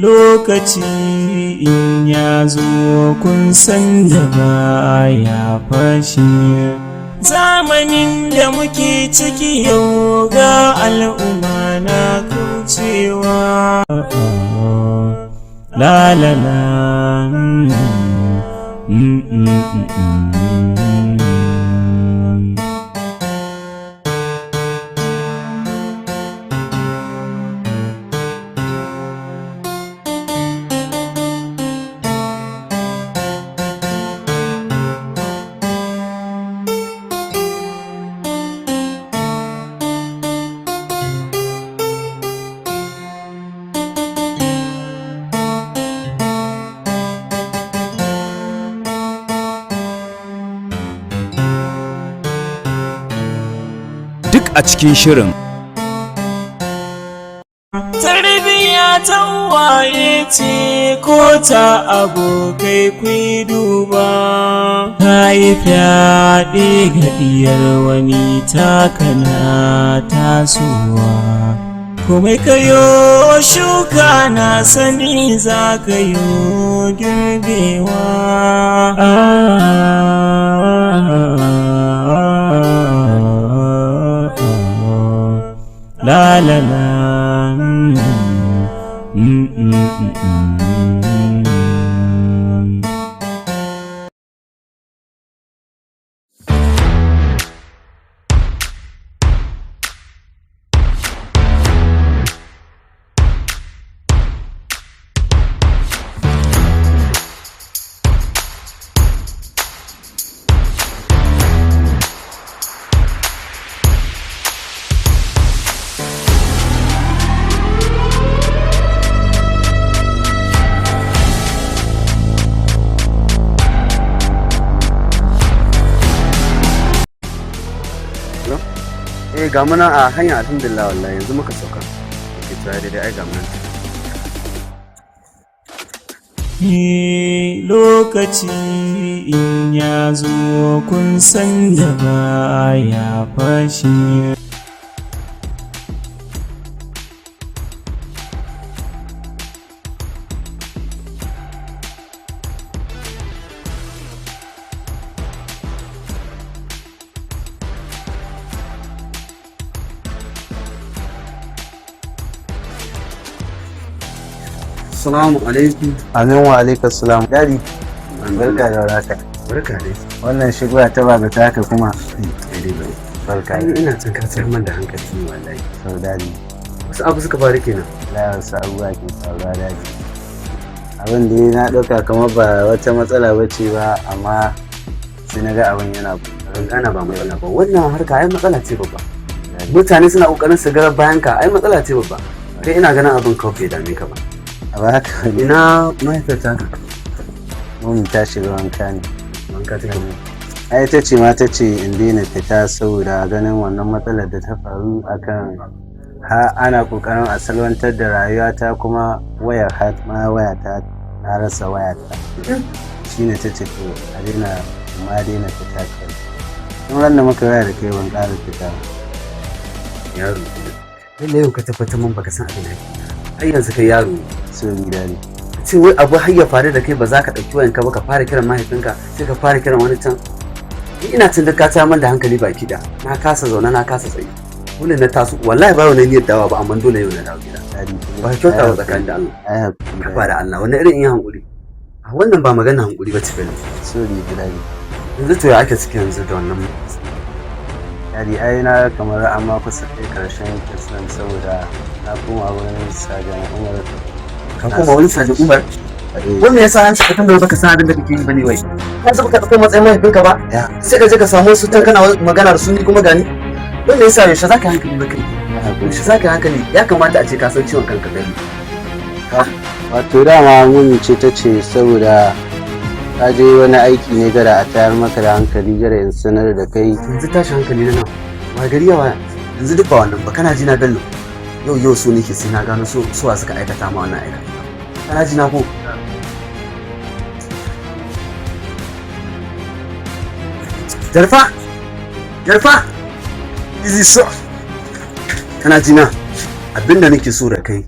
Lokaci in ya zo, kun san da baya fashi. Zamanin da muke ciki yau, ga al'umma na kaucewa. La la la, mm, mm, mm, mm. Duk a cikin shirin. Tarbiya ta waye ce ko ta abokai? Ku duba, ta yi fyaɗe ga diyar wani, takana tasowa. Kuma kayo shuka, na sani za ka yo girbewa. Ah, la la la, mm, mm, mm, mm, mm. Eh, ga muna a hanya, alhamdulillah. Wallahi yanzu muka sauka. Ke tsaya daidai, ai ga muna. Lokaci in ya zo, kun san da baya fashi. Assalamu alaikum. Amin, wa alaikum salam. Daddy, barka da warhaka. Barka dai. Wannan shigowa ta ba ta haka kuma. Ai dai bari. Barka Ai da. ina can ka tsayar man da hankali ne wallahi. Sau daddy. Wasu abu suka faru kenan? La, wasu abubuwa ke faruwa, daddy. Abin da na ɗauka kamar ba wata matsala ba ce ba, amma sai na ga abin yana Ban gana ba matsala ba. Wannan harka ai matsala ce babba. Mutane suna kokarin su ga bayan ka, ai matsala ce babba. Kai ina ganin abin kawai bai dame ka ba. A ba haka ne. Ina mahaifiyar taka? Mun ta shiga wanka ne. Wanka take? Ai ta ce ma ta ce in daina fita saboda ganin wannan matsalar da ta faru akan ha ana kokarin a salwantar da rayuwata, kuma wayar har ma wayata na rasa wayata. Shine ta ce to a daina ma daina fita kai. Tun ran da muka waya da kai ban ƙara fita ba. Yaro kenan. Lalle yau ka tabbatar mun baka san abin da ake. Har yanzu kai yaro ne. Sorry, daddy. Ce wai abu har ya faru da kai, ba za ka ɗauki wayanka ba ka fara kiran mahaifinka, sai ka fara kiran wani can. Ni ina cin da ka tayar man da hankali baki da na kasa zaune, na kasa tsaye. Dole na taso wallahi, ba wani niyyar dawa ba, amma dole yau na dawo gida. Daddy. Ba kyauta ba tsakanin da Allah. Ai hakuri. Ka ba da Allah, wani irin yin hankuri? A wannan ba magana hankuri ba ce, Bello. Sorry, daddy. Yanzu to ya ake ciki yanzu da wannan? Daddy, ai na kamar amma kusa kai karshen kisan saboda na koma wurin Sajan Umar. Ka koma wani Sajan Umar? Wai me yasa an saka tambayar baka san abin da kake yi bane? Wai ka zaba ka ɗauko matsayin mahaifinka ba, sai ka je ka samu su tan kana magana da su, ni kuma gani. Wai me yasa? Yaushe zaka yi hankali ba kai? Yaushe zaka yi hankali? Ya kamata a ce ka san ciwon kanka gani. Wato dama muni ce ta ce saboda ka je wani aiki ne, gara a tayar maka da hankali, gara in sanar da kai. Yanzu tashi hankali na nan wa gari yawa. Yanzu duk ba wannan ba, kana ji na, Bello? Yau yau so nake sai na gano so suwa suka aikata ma wannan aikata. Kana ji na ko? Jarfa, jarfa, easy so. Kana ji na? Abinda nake so da kai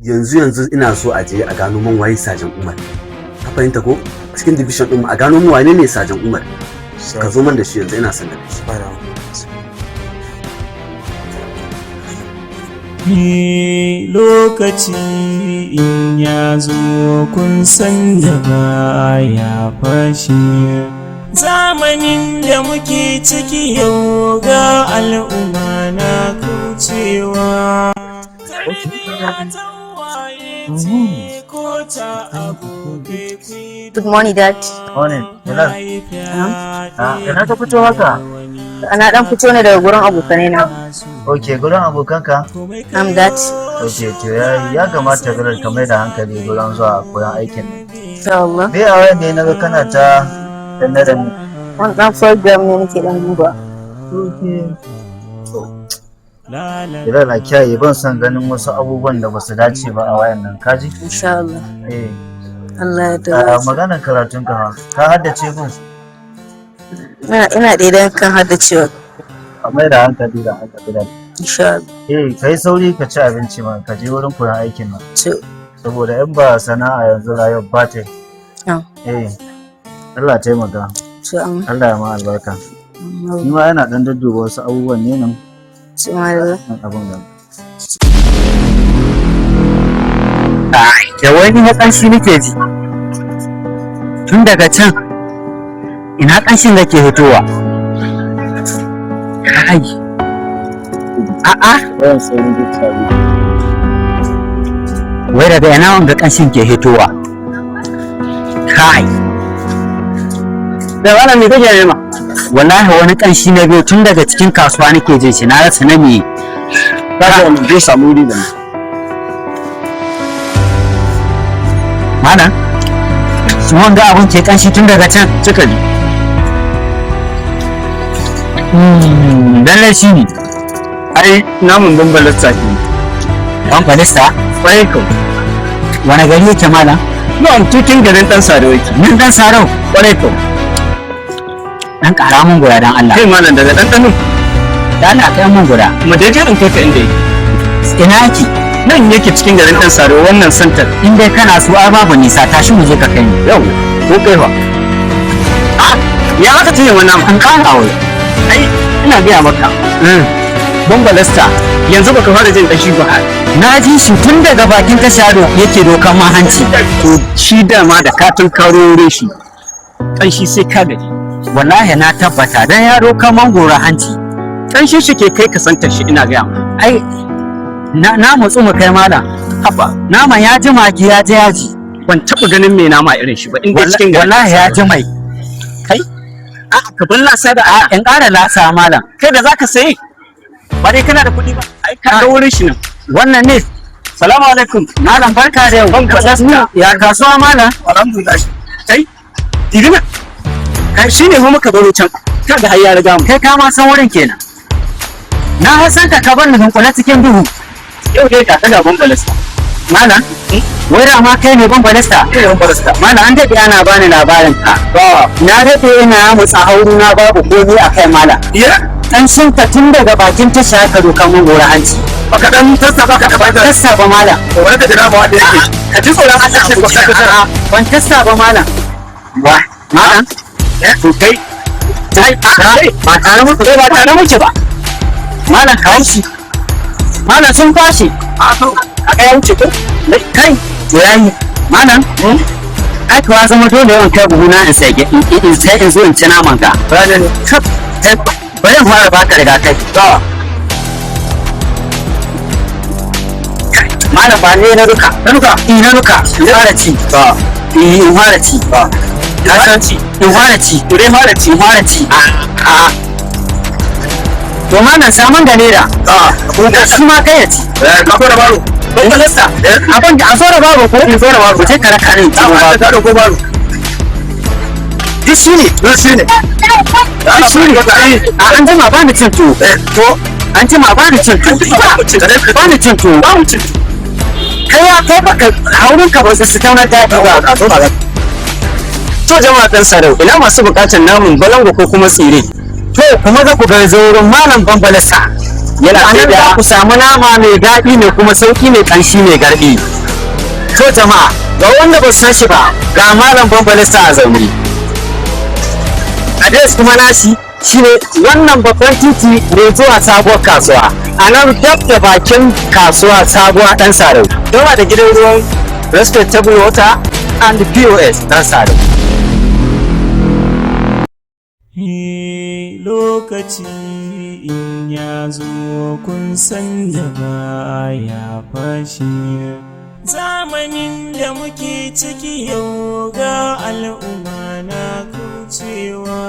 Yanzu yanzu ina so a je a gano man waye Sajan Umar. Ka fahimta ko? Cikin division din mu a gano mu wane ne Sajan Umar. Ka zo man da shi yanzu, ina son ganin shi. Ni lokaci in ya zo kun san da baya fashe. Zamanin da muke ciki yau ga al'umma na kaucewa. Tarbiyya ta waye ce ko ta abokai. Good morning, Dad. Morning, Bilal. Ah, ina ka fito haka? Ana dan fito ne daga gurin abokanai na. Ok, gurin abokanka? I'm Dad. Ok, to ya kamata Bilal ka mai da hankali gurin zuwa koyon aikin. Insha Allah. Me a wayan ne naga kana ta danne danne? Wani dan program ne nake dan duba. Bilal, a kiyaye, ban son ganin wasu abubuwan da basu dace ba a wayan nan, kaji? Insha Allah. Eh. Allah ya Ah, dace. maganar karatun ka fa, ka haddace ko? Ina ɗaya kan haddacewa. Ka mai da hankali da haka, Bilal. Insha Allah. Eh, kai sauri ka ci abinci ma, ka je wurin koyon aikin nan. To. Saboda in ba sana'a yanzu rayuwar ba ta yi. Ah. Eh. Allah taimaka. To am. Allah ya ma albarka. Ni ma yana dan dudduba wasu abubuwan ne nan. To madalla. Nan abun nan. Da wani na ƙanshi nake ji tun daga can, ina ƙanshin da ke fitowa? Kai, a'a. Wayan saurin duk sabi. Wai daga ina wanga ƙanshin ke fitowa? Kai. Da wannan me kake nema? Wallahi wani ƙanshi na biyu tun daga cikin kasuwa nake jin shi, na rasa na me. Ka ga wannan zai samu wuri da ni. Malam, shi wanga abun ke ƙanshi tun daga can? Cika ji. Lallai shi ne. Ai namun bambalasta ke. Bambalasta? Kwarai kau. Wani gari yake, malam? Nan cikin garin Dan Sadau yake. Nan Dan Sarau? Kwarai kau. Dan ƙara mun guda dan Allah. Kai malam, daga ɗanɗano. Da Allah kai mun guda. Mu je jerin kai ka inda yake. Ina yake? Nan yake, cikin garin Dan Sadau, wannan santar. In dai kana so ai babu nisa, tashi mu je ka kai ni. Yau, ko kai fa? Ah, ya aka cinye wannan? An ƙara aure. Ai ina gaya maka. Bambalasta yanzu baka fara jin ƙashi ba. Na ji shi tun daga bakin tasha yake dokan ma hanci. To shi dama da katin karo wurin shi, ƙanshi sai ka gaji. Wallahi na tabbata dan ya dokan mangoro hanci. Ƙanshin shi ke kai ka santar shi, ina gaya ma. Ai na mutsu mu kai, malam. Haba. Naman ya ji magi, ya ji yaji. Ban taɓa ganin mai nama irin shi ba in dai cikin garin. Wallahi ya ji mai. Kai? A'a, ka bar lasa da A in ƙara lasa, malam. Kai da zaka saye ba dai kana da kuɗi ba, ai ka ga wurin shi nan. Wannan ne. Salamu alaikum. Malam, barka da yau. Bambalasta. Ya kasuwa, malam? Alhamdulillah. Kai, dirina. Kai shine mu muka baro can. Kaga har ya riga mu. Kai ka ma san wurin kenan. Na san ka, ka bar ni dunkule cikin duhu. Yau dai ka ga bambalasta. Malam, wai da ma kai ne bambalasta? Kai bambalasta. Malam, an daɗe ana bani labarin ka. Ba. Na daɗe ina mutsa hauru na babu komai a kai, malam. Ya? Ƙanshin ka tun daga bakin tasha ka dokan mun gora hanci. Baka dan tassa baka da Ban tassa ba, malam. Wani ka jira ba wanda yake. Ka ji tsoron Allah ce ko ka. A'a, ban tassa ba, malam. Wa, malam? To kai. Kai, ba tare muke ba, tare muke ba. Malam, kawo shi. Malam, sun kwashe. A to, aka ya wuce ko? Kai, to yayi. Malam, ai kuwa zama dole yawan kai buhuna in sai in sai in zo in ci naman ka. Bane ne. Kaf, kai, bari in fara baka rigakafi. Malam, ba ne na duka. Na duka. Na duka. In fara ci. Ba. In fara ci. Ba. Ka san ci. In fara ci. To dai fara ci. In fara ci. A. To malam, saman da naira. A. Da shi ma kai ya ci. Eh, ka fara baro. Bambalasta. Abin da a zo da baro ko? In zo da baro. Sai ka raka ni. A ka ko baro. Duk shi ne. Duk shi ne. Duk shi ne. A an jima ba ni cin tuwo. To An jima ba ni cin tuwo. Ba ni cin tuwo. Ba mu cin tuwo. Kai ya kai baka haurin ka ba su tauna daɗi ba. To jama'a Dan Sadau, ina masu bukatar namun balango ko kuma tsire? To kuma za ku ga wurin malam Bambalasta. Yana A sai nan za da ku samu nama mai daɗi mai kuma sauƙi mai ƙanshi mai garɗi. To jama'a, ga wanda ba su san shi ba, ga Malam Bambalista a zaune. Adres kuma nashi shine wannan babban titi mai zuwa sabuwar kasuwa. A nan dab da bakin kasuwa sabuwa ɗan Sarau. Dawa da gidan ruwan Respectable Water and POS ɗan Sarau. Lokaci in ya zo kun san da baya fashi. Zamanin da muke ciki yau ga al'umma na kaucewa.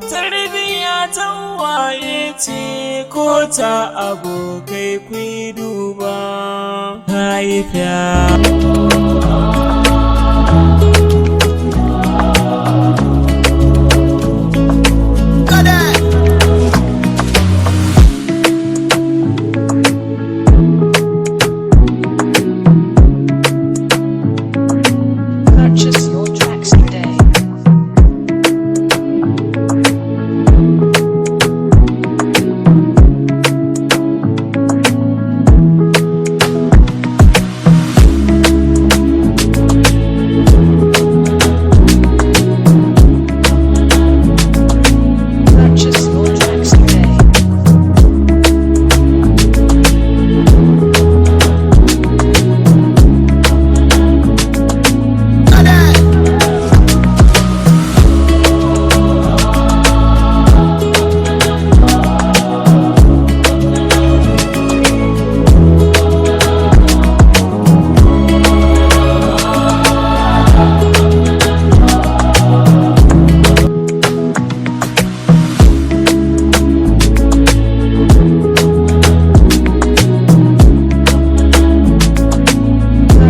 Tarbiyya ta waye ce ko ta abokai ku yi duba. Haifiya. Purchase your tracks today. Purchase your tracks today.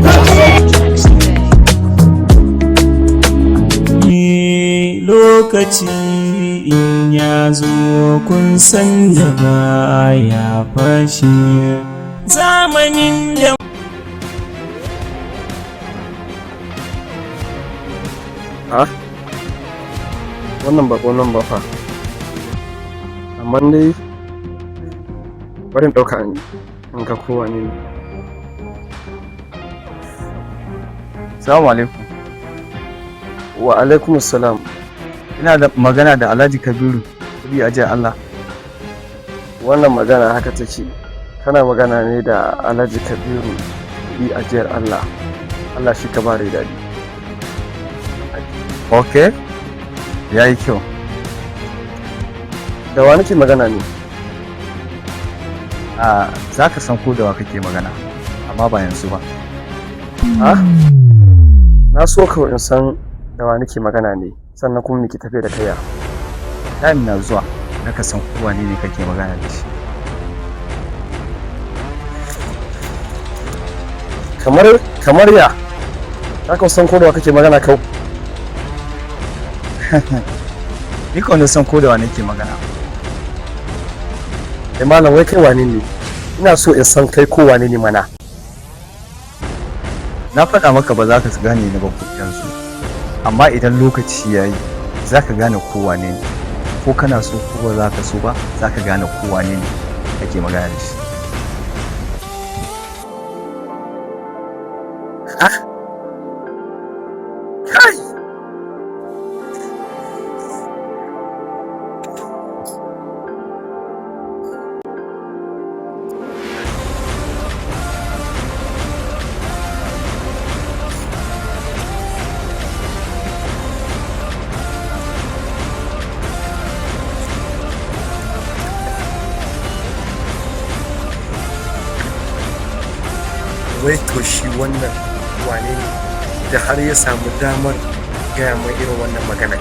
Purchase your tracks today. Lokaci in ya zo kun san da baya fashi. Zamanin da Ha, wannan bako nan ba fa, amma dai bari in ɗauka in ga kowa ne. Salamu alaikum. Wa alaikum salam. Ina da magana da Alhaji Kabiru, kudi ajiya Allah. Wannan magana haka take, kana magana ne da Alhaji Kabiru, kuɗi ajiyar Allah. Allah shi ka bare daɗi. Ok, ya yi kyau. Da wa nake magana ne? A za ka san ko da wa kake magana, amma ba yanzu ba. Ha, na so kawai in san da wa nake magana ne, sannan kuma me ke tafe da kaiya? Time na zuwa, na ka san ko wane ne kake magana da shi. Kamar ya za ka san ko da wa kake magana kau? Ni kawai na san ko da wa nake magana. Eh malam, wai kai wane ne? Ina so in san kai ko wane ne mana. Na faɗa maka ba za ka gane ni ba ko yanzu. Amma idan lokaci ya yi, za ka gane ko wane ne. Ko kana so ko ba za ka so ba, za ka gane ko wane ne kake magana da shi. Kai! Wai to shi wannan wane ne da har ya samu damar gaya mai irin wannan magana?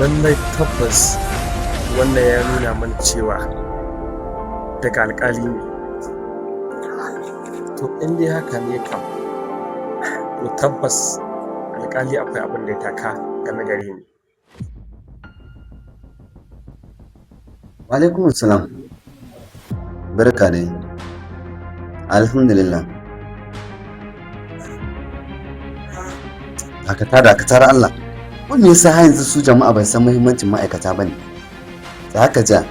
Lallai tabbas wannan ya nuna mana cewa daga alkali ne. To in dai haka ne kam, to tabbas alkali akwai abin da ya taka game gare ni. Alaikum salam. Barka dai. Alhamdulillah. Dakata, dakata da Allah. Wani yasa har yanzu su jama'a ban san muhimmancin ma'aikata bane. Da haka ja.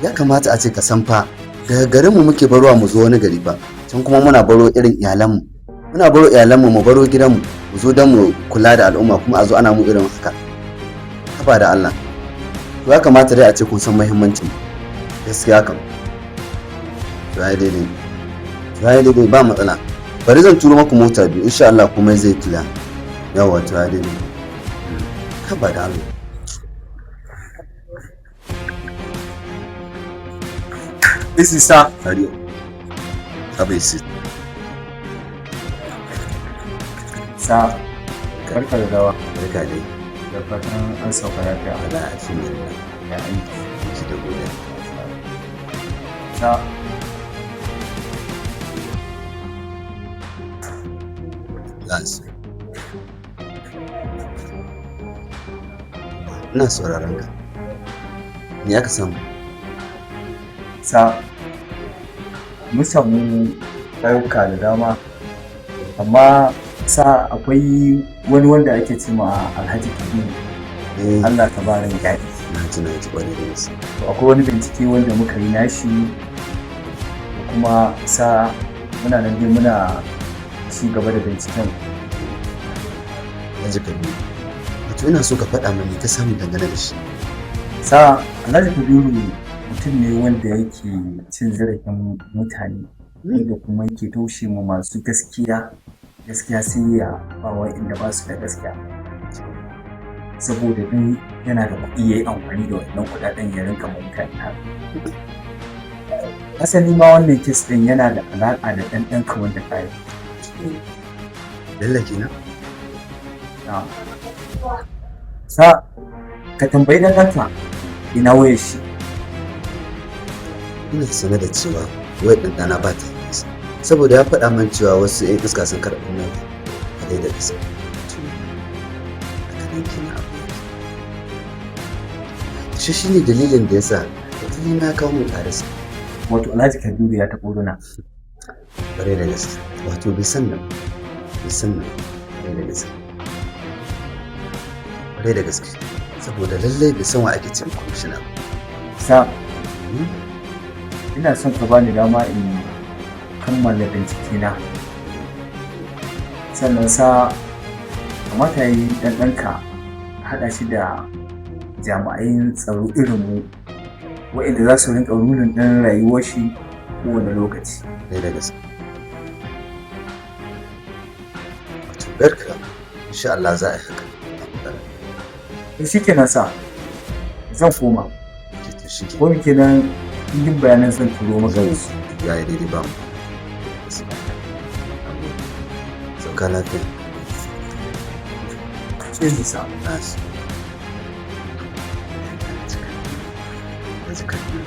Ya kamata a ce ka san fa daga garinmu muke barowa mu zo wani gari ba. Can kuma muna baro irin iyalanmu. Muna baro iyalanmu, mu baro gidanmu, mu zo don mu kula da al'umma, kuma a zo ana mu irin haka. Haba da Allah. To ya kamata dai a ce kun san muhimmancin gaskiya kam. To ya daidai. To ya daidai, ba matsala. Bari zan turo maku mota biyu, insha Allah komai zai kila. Yawwa, to ya daidai. Haba da Allah. This is sir. Carry on. Have a seat. Sa, barka da dawa. Barka dai. Da fatan an sauka lafiya. Allah, alhamdulillah. Ya aiki. Ki da godiya. Sa, Lance. Ina sauraron ka. Me aka samu? Sa, mun samu ɗauka da dama, amma sa akwai wani wanda ake ce ma Alhaji Kabiru. Allah ka ba rai daɗi. Na ji, na ji, ƙwarai da gaske. To akwai wani bincike wanda muka yi nashi da kuma sa muna nan dai muna ci gaba da binciken. Alhaji Kabiru. Wato ina so ka faɗa mani ka samu dangane da shi. Sa, Alhaji Kabiru mutum ne wanda yake cin zarafin mutane, wanda kuma yake taushe ma masu gaskiya gaskiya, sai ya ba wa inda ba su da gaskiya, saboda duk yana da kuɗi ya yi amfani da wannan kuɗaɗen ya rinka ma mutane haka. Asali ma wannan kes ɗin yana da alaƙa da ɗan ɗanka wanda ka yi. Bello kenan? Sa, ka tambayi ɗan ɗanka ina wayar shi. Ina sane da cewa wayar ɗan ɗana ba ta yi, saboda ya faɗa min cewa wasu 'yan iska sun karɓi nan a da gaske. To, haka nan kenan abu yake. Shi shine dalilin da yasa tuni na kawo mun ƙarasa. Wato Alhaji Kabiru ya taɓo runa. Ƙwarai da gaske. Wato bai san nan. Bai san nan. Ƙwarai da gaske. Ƙwarai da gaske. Saboda lallai bai san wa ake cin kwamishina ba. Sa, ina son ka bani dama in kammala bincike na. Sannan sa, kamata yi ɗan ɗanka haɗa shi da jami'an tsaro irin mu waɗanda za su rinƙa rulin ɗin rayuwar shi kowane lokaci. Ƙwarai da gaske. Wato barka, insha Allah za a yi haka. To shi kenan sa, zan koma. To shi Ko kenan duk bayanan zan turo maka su. Ya yi daidai, ba mu. Sauka lafiya. Sai sa. Nice. Alhaji Kabiru.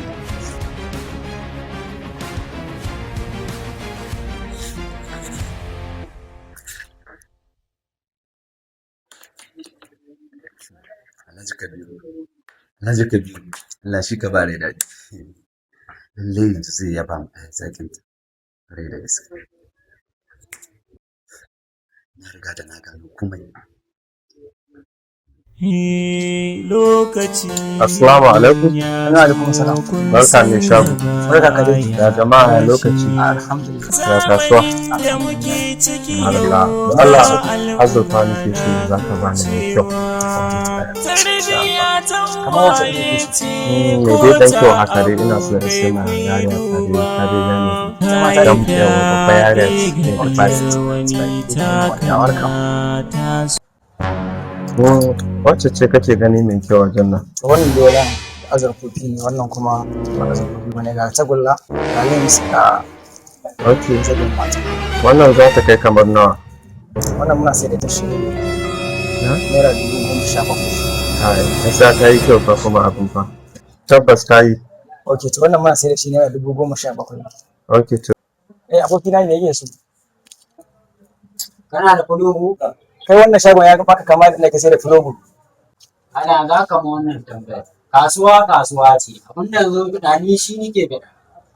Alhaji Kabiru. Alhaji Kabiru. Allah shi ka ba rai daɗi. Lallai yanzu zai yaba mu a zaƙin ta. Ƙwarai da gaske. Na riga da na gano komai. Lokaci. Assalamu alaikum. Wa alaikum salam. Barka mai shago. Barka ka dai. Ya jama'a, ya lokaci. Alhamdulillah. Ya kasuwa. Allah, da Allah azurfa nake so za ka bani mai kyau. Kamar wata iri kake so? Me dai dan kyau haka dai, ina so in sai ma yarinya ta dai, ta dai gane. Dan yawa babba yarinya ce mai capacity. Wacce ce kake gani mai kyau wajen nan? Wannan dole azurfofi ne, wannan kuma ba azurfofi ba ne, ga tagulla, ga lens, ga zagon mata. Wannan za ta kai kamar nawa? Wannan muna sai da ta shi ₦17,000. Kai, gaskiya ta yi kyau fa kuma abin fa. Tabbas ta yi. Ok, to wannan muna sai da shi ₦17,000. Ok, to. Eh, abokina ne yake so. Kana da fulogu? Kai, wannan shagon ya baka kama da ka sai da fulogu? Ana za ka ma wannan tambayar. Kasuwa kasuwa ce. Abin da zo biɗa ni shi nike biɗa.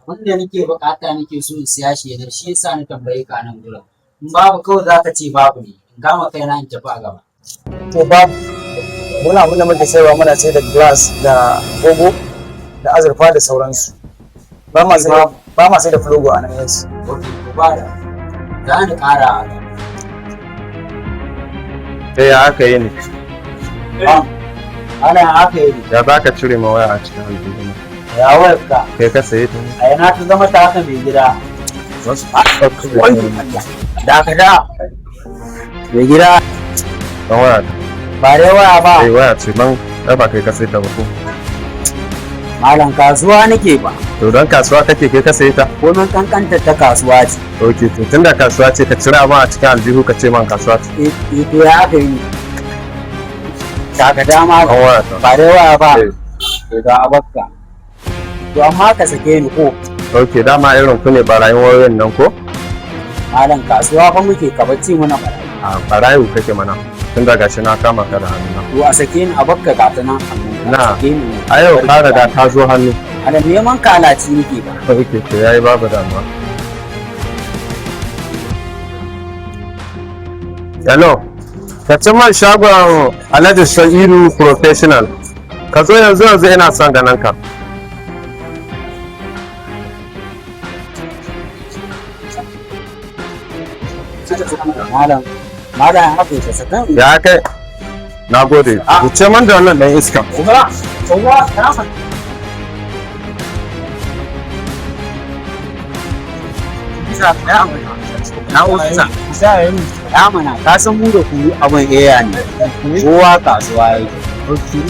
Abin da nake buƙata nake so in siya shi ne, shi yasa na tambaye ka nan gurin. In babu kawai za ka ce babu ne. In kama kaina in tafi a gaba. To babu. Muna abin da muke sayarwa, muna sayar da glass da agogo Da azurfa da sauransu. Ba ma sai da flogo a nan, yes. Ok, to ba da. Za ni ƙara a gaba. Eh, ya aka yi ne? Ana aka yi. Ya za ka cire ma waya a cikin aljihu? Ya wayar ka? Kai ka saye ta ne? A yana ta zama ta haka, mai gida? Dakata. Mai gida. Dan waya ta. Ba dai waya ba. Eh, waya ce ban, ai ba kai ka saye ta ba ko? Malam, kasuwa nake ba. To, dan kasuwa kake, kai ka saye ta? Komai kankantar ta kasuwa ce. Ok, to tunda kasuwa ce, ka cire abin a cikin aljihu ka ce man kasuwa ce. Eh, to ya aka yi? Dakata ma. Dan waya ta. Ba dai waya ba. To, ga abakka. To, amma ka sake ni ko? Ok, dama irin ku ne barayin wayoyin nan ko? Malam, kasuwa fa muke, ka bacci muna barayi. A barayu kake mana. Tun daga shi na kama ka da hannuna. To, a sake ni, a bakka, ga ta nan hannu. Na. Sake ni. A yau ka riga ka zo hannu. Ana neman kalaci nake ba. Ok, to yayi, babu damuwa. Hello. Ka ci man shagon Alhaji Sa'idu Professional. Ka zo yanzu yanzu, ina son ganin ka. Malam, malam, haka ka sakan. Ya kai. Na gode. Wuce man da wannan ɗan iska. Uba, uba, na. Na ofisa. Ya mana, ka san mu da ku abin eya ne. Kowa kasuwa yake.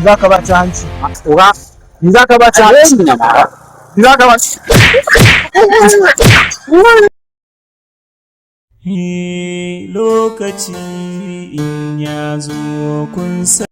Za ka ba ta hanci. Uga. Ni za ka ba ta hanci. Ni za ka ba. Lokaci in ya zo kun san.